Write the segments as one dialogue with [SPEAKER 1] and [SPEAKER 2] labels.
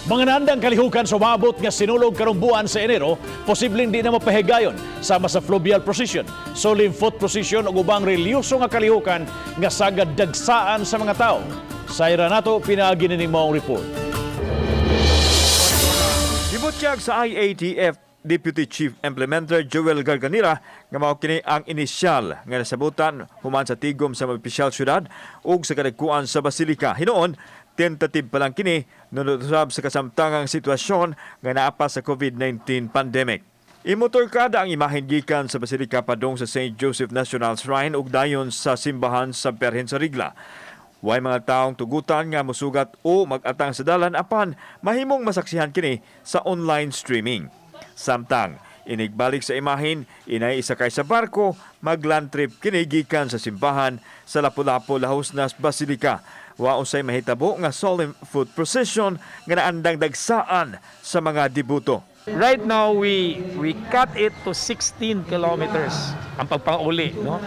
[SPEAKER 1] Mga naandang kalihukan sa umabot nga Sinulog karong buwan sa Enero, posibleng di na mapahigayon sama sa fluvial procession, solemn foot procession ug ubang relihiyoso nga kalihukan nga sagad dagsaan sa mga tao. Sayra nato pinaagi nining maong report.
[SPEAKER 2] Gibutyag sa IATF Deputy Chief Implementer Joel Garganera nga mao kini ang inisyal nga nasabutan human sa tigom sa mga opisyal syudad ug sa kadagkuan sa Basilika. Hinuon, tentative pa lang kini nunod usab sa kasamtangang sitwasyon nga naa pa sa COVID-19 pandemic. Imotorkada ang imahen gikan sa Basilika padung sa St. Joseph National Shrine ug dayon sa simbahan sa Berhen sa Rigla. Way mga taong tugutan nga musugat o mag-atang sa dalan, apan mahimong masaksihan kini sa online streaming. Samtang inigbalik sa imahen, inay isakay sa barko, magland trip kini gikan sa simbahan sa Lapu-Lapu lahos na Basilika. Wa usay mahitabo nga solemn foot procession nga naandang dagsaan sa mga debuto.
[SPEAKER 3] Right now, we cut it to 16 kilometers ang pagpauli, no?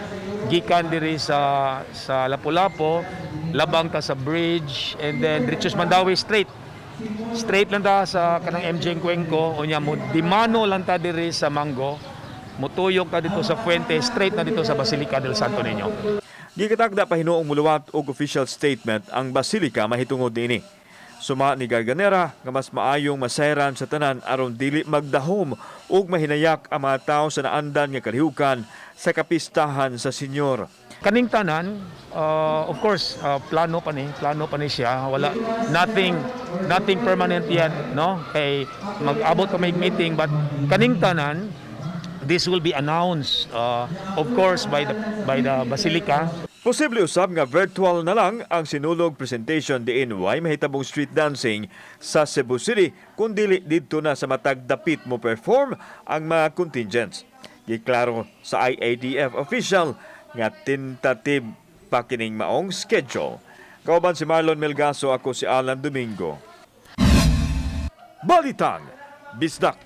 [SPEAKER 3] Gikan diri sa Lapu-Lapu, labang ta sa bridge and then diretso sa Mandaue straight. Straight lang ta sa kanang MJ Cuenco, unya mo dimano lang ta diri sa Mango, mutuyok ta dito sa Fuente, straight na dito sa Basilica del Santo Niño.
[SPEAKER 2] Gikatakda pa hinuong muluwat og official statement ang Basilika mahitungod niini. Suma ni Garganera nga mas maayong masayran sa tanan aron dili magdahom ug mahinayak ang mga tao sa naandan nga kalihukan sa kapistahan sa Senyor.
[SPEAKER 3] Kaning tanan, of course, plano pa ni siya. Wala nothing nothing permanent yet, no? Kay mag-abot pa may meeting, but kaning tanan, this will be announced, of course, by the basilica.
[SPEAKER 2] Posible usab nga virtual na lang ang Sinulog presentation diin way mahitabong street dancing sa Cebu City kung dili didto na sa matag dapit mo perform ang mga contingents. Giklaro sa IATF official nga tentative pa kining maong schedule. Kauban si Marlon Melgaso, ako si Alan Domingo. Balitang Bisdak.